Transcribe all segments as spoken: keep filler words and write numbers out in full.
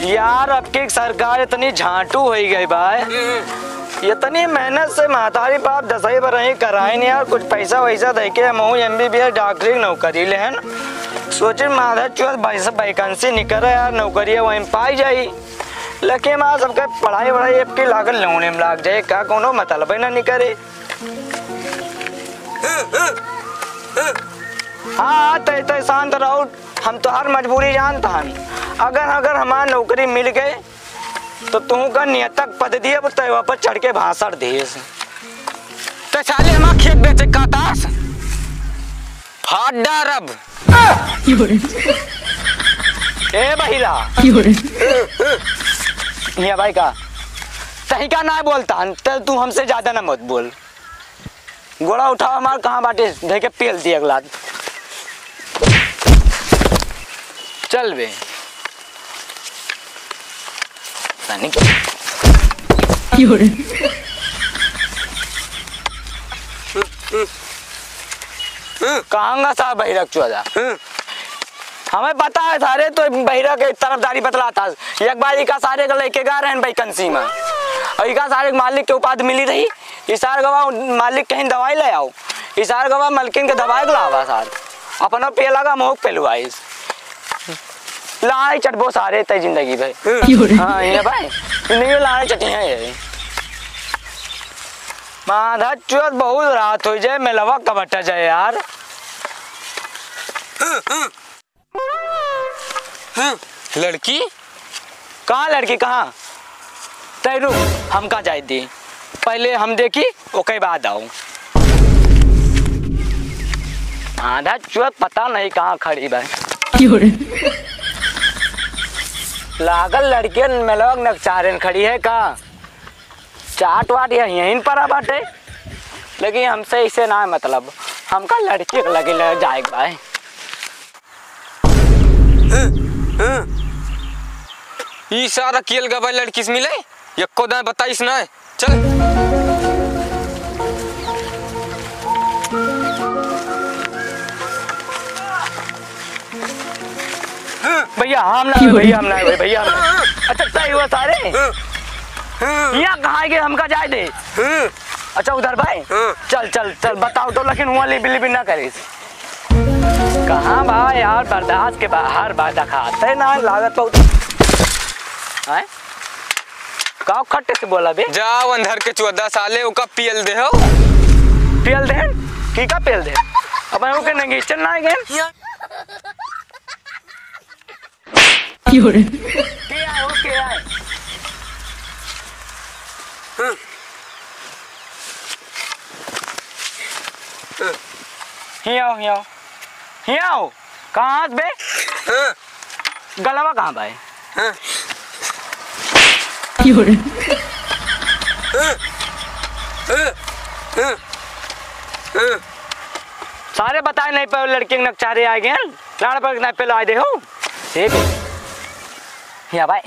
यार, अब की सरकार इतनी झांटू होइ गई बा। इतनी मेहनत से महतारी बाप दसई बरही कराइन यार, कुछ पैसा वैसा दे के हमहू एमबीबीएस डॉक्टरी की नौकरी लेहन। सोचिन माधर चोद वैसे वैकेंसी निकरे यार, नौकरिया वहीं पाई जाई। लेकिन हमार सबके पढ़ाई वढ़ाई अब की लागल लौने में लाग जाए, का कोनो मतलब ही ना निकरे। हाँ, हाँ, तय, तय शांत रहो, हम तोहार मजबूरी जानत हन। अगर, अगर हमार नौकरी मिल गए, तो तू का नियतक पद दिए, तय वहाँ पर चढ़ के भाषण दिए। तो साले हमार खेत बेचे का तास? फाड़ डारब। ए बहिरा। हिया भाई का? तही का ना बोलत हन, तो तू हमसे ज्यादा ना मत बोल। गोड़ा उठाओ हमार, कहाँ बाटे? धइ के पेल दिया एक लात। चल बे। तनिक। कहाँ गा साहब बहिरा क चोदा? हमें पता है सारे, तो बहिरा के तरफदारी बतलाता। एक बार इका सारे के लेके गा रहे हैं वैकेंसी में, और इका सारे के मालिक के उपाधि मिली रही। ई सार गवा मालिक कहीं दवाई ले आओ, ई सार गवा मलकिन के दवाई के लावा सार, अपना पेला का मोह पेलवाइस। लाड़े चटबो सारे तय जिंदगी भर। हाँ, ये भाई, जिंदगी में लाड़े चटी हैं ये। माधा चोद बहुत रात हो जाए, मेलवा कबट्टा जाए यार। हाँ, लड़की? कहाँ लड़की, कहाँ? तै रुक, हमका जाए दे, पहले हम देखी, ओके बाद आओ। आधा चुअत पता नहीं कहाँ खड़ी बा। लागल लड़कियन में लोग नकचारन खड़ी है का? चाट वाट यहीं पर बाटे, लेकिन हमसे इसे ना मतलब, हमका लड़की के लगे ले जाए के बा। ई सारा कियल गवाई लड़की से मिले, यक्को दाएं बताइस ना। चल। भैया, हम ना, भैया, हम ना, भैया, हम ना। अच्छा, तय हुआ सारे। यहाँ कहाँ गए, हमका जाए दे। अच्छा, उधर भाई। चल, चल, चल, बताओ तो, लेकिन हुआ लिबी लिबी ना करिस। कहाँ बा यार, बर्दाश्त के बाहर बा, देखाते ना लागत बहुत। हैं? का खट्टे से बोला बे? जा अंधर के चौदह साले, ओका पियल दे हो। पियल दे? की का पियल दे? अपन ओके नंगीचन ना गए। के आए, ओके आए। हियाँ आओ, हियाँ आओ। हियाँ आओ। कहाँ बे? गलवा कहाँ बा? सारे बताए नहीं पाए, लड़की के नकचारे आ गए हैं। लाड़ पर ना पेलो आए दे हो। ए बे, हियाँ भाई,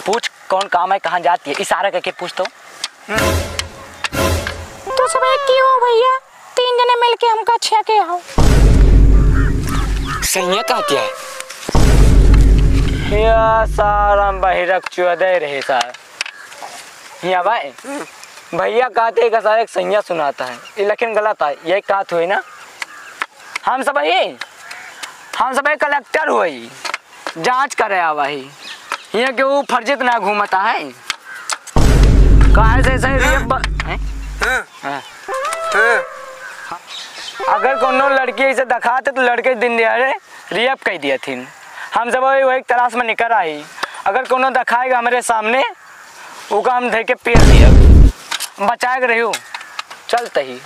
पूछ कौन काम है, कहाँ जाती है, इशारा करके पूछ तो। तो सब एक की हो भैया, तीन जने मिलके हमका छेके हो। सैया कहती है। या सारा बहिरक चुअदे रहे सार। हियाँ भाई, भैया कहते हैं कि सार एक सैया सुनाता है, ये लेकिन गलत है, ये कहत हुई ना। हम सब ही, हम सब ही कलेक्टर हुई। जांच करे आवा ही। हियाँ केहू फर्जी त ना घूमता है। काहे से ऐसे रेप ब-, हैं? हाँ। अगर कोनो लड़की ऐसे दिखाते तो लड़के दिन दिहाड़े रेप कर दिया थी। हम सब वही, वही तलाश में निकर आई। अगर कोनो दिखाएगा हमरे सामने, ओका हम धर के पेल दिया। बचाए के रहियो, चलते ही।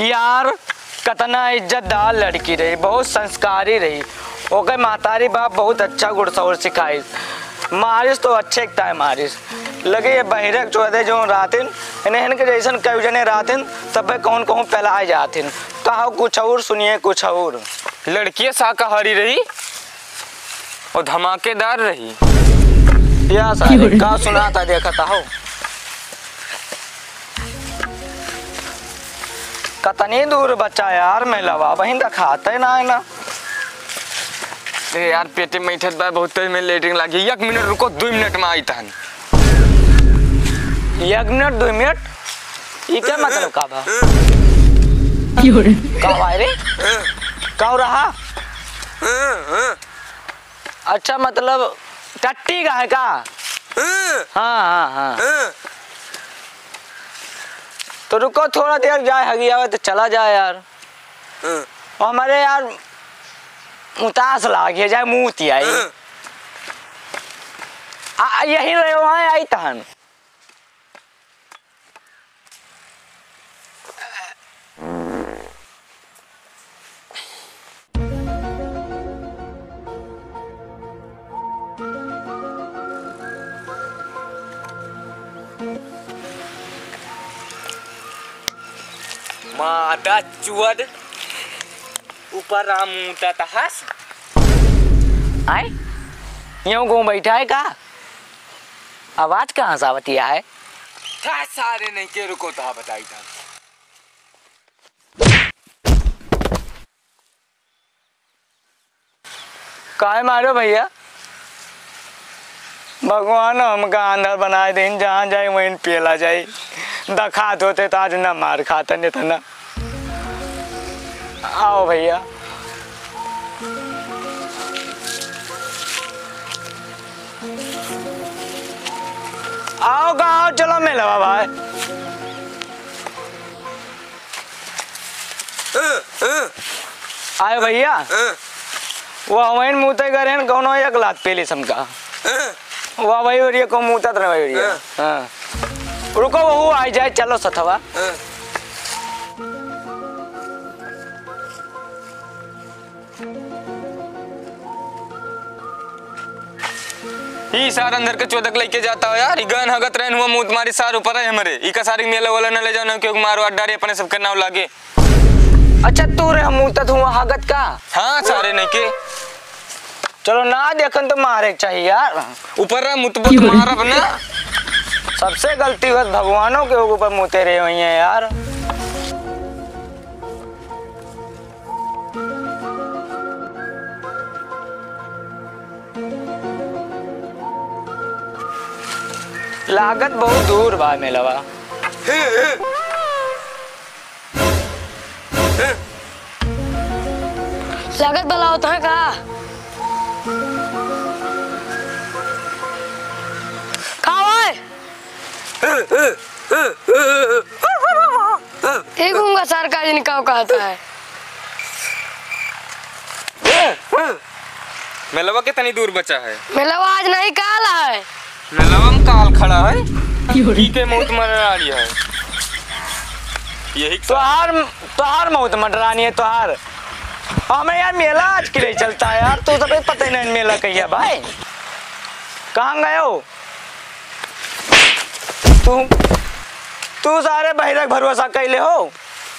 यार, कतना इज्जतदार लड़की रही, बहुत संस्कारी रही। ओकर महतारी बाप बहुत अच्छा गुण सौर सिखाइस। मारिस तो अच्छे एक ताय मारिस। लगे ये बहिरक चौदह जो रातिन, इन्हें इनके जैसन कई जने रातिन, तब पे कौन कहूँ फैलाए जातिन। कहो कुछ और, सुनिए कुछ और। लड़कियाँ शाकाहारी रही और धमाकेदार रही। या सारे, का सुनाता देखता हो? कतनी दूर बच्चा यार, मेलवा बहिन देखाते ना है ना। ए यार, पेटे में बैठत बा, बहुत तेज में लेटरिन लागी। एक मिनट रुको, दुइ मिनट में आई तहन। एक मिनट, दुइ मिनट? ई का मतलब का बा? का बा रे? का हो रहा? अच्छा, मतलब टट्टी का है का? हाँ, हाँ, हाँ। तो रुको, थोड़ा देर जाए, हगी आवे तो चला जाए यार। और हमारे यार उतास लागे जाए, मूत आई। आ, यही रहे, वहाँ आई तहन। मादा चुअद, ऊपर राम ऊँटा तहस। आय? यूं को बैठा है का? आवाज कहाँ से आवती है? था सारे नहीं के, रुको, था बताई था। काहे मारो भैया? भगवान हमका आंधर बनाए दिन, जहाँ जाए वहीं पेला जाए। दखात होते तो आज ना मार खातन इतना। आओ भैया। आओ का, आओ, चलो मेलवा भाई। आए भैया, वो हवैन मुते गरेन, कौनो एक लात पेली समका। वाह भाई, और ये को मुतत रहे भाई, और ये। हाँ। रुको, वो आई जाए, चलो सथवा। ई सार अंदर के चोदक लइके जाता हो यार, ई गन हगत रहन हुआ, मूत मारी सार ऊपर है हमरे। ई का सारी मेला वाला न ले जाओ ना, क्योंकि मारो अड्डा रे अपने सबके नाव लागे। अच्छा, तू रे हम मूतत हुआ हगत का? हाँ, सारे नहीं के। चलो ना, देखन तो मारे के चाहिए यार। ऊपर रह, मुतबो तो मारब ना। सबसे गलती होत भगवानों के ऊपर मूते रहे हुई हैं यार। लागत बहुत दूर बा मेलवा। लागत बलावत है का? का होय? ए गूंगा सार का जिन का कहता है? मेलवा कितनी दूर बचा है? मेलवा आज नहीं, काल है। मेलवा में काल खड़ा है। की के मौत मरने वाली है। यही तोहार, तोहार मौत मंडरानी है, तोहार। हमें यार मेला आज के लिए चलता है यार, तू सबके पता ही नहीं मेला कहिया भाई। कहाँ गए हो? तू, तू सारे बहिरक भरोसा कैले हो।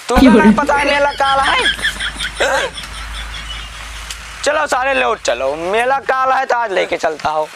तू का नहीं पता है मेला काल है? चलो सारे लौट चलो, मेला काल है तो आज लेके चलता हो।